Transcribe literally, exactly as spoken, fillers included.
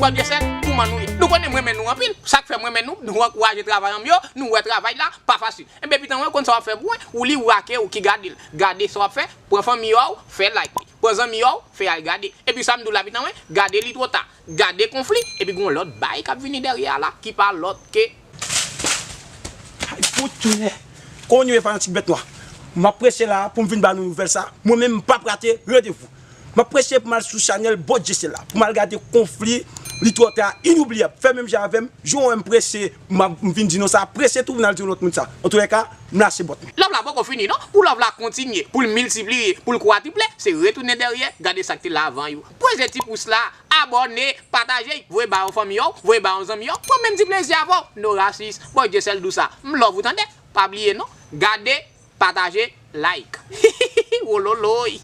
Bòdyesèl, kouman nou ye? Nou konnen m renmen nou anpil. Sa k fè m renmen nou, nou ankouraje travay an m yo, nou wè travay la pa fasil. Enben, pitan mwen konn sa w ap fè pou mwen, ou li ou ake ou ki gade l. Gade sa w ap fè, pran fanmi w, fè like li. Pran zanmi w, fè al gade. Epi sa m di w la, pitan mwen, gade li twò ta. Gade konfli, epi gon lòt bay k ap vini dèyè a la, ki pa lòt ke Ay, fout tounen. Kòman nou ye, fanatik Bèt Nwa? M ap prese la pou m vin ba nou nouvèl sa. Mwen menm, m p ap rate randevou. M ap prese pou m al sou chanèl Bòdyesèl la, pou m al gade konfli, li twò ta, inoubliyab. Fè menm jan avè m, jan w wè m prese, m ap, m vin di nou sa, prese tou, vin al di yon lòt moun sa. Antoulèka, m lase bòt mwen. Love la poko fini non, pou love la kontinye, pou l miltipliye, pou l kwadriple, se retounen dèyè, gade sa k te la avan yo. Prese ti pous la, abòne, pataje, voye ba yon fanmi w, voye ba yon zanmi w, pran menm ti plezi avè w. No rasis, Bòdyesèl di w sa. M love ou tande, pa bliye non, gade, pataje, like. Wololoy.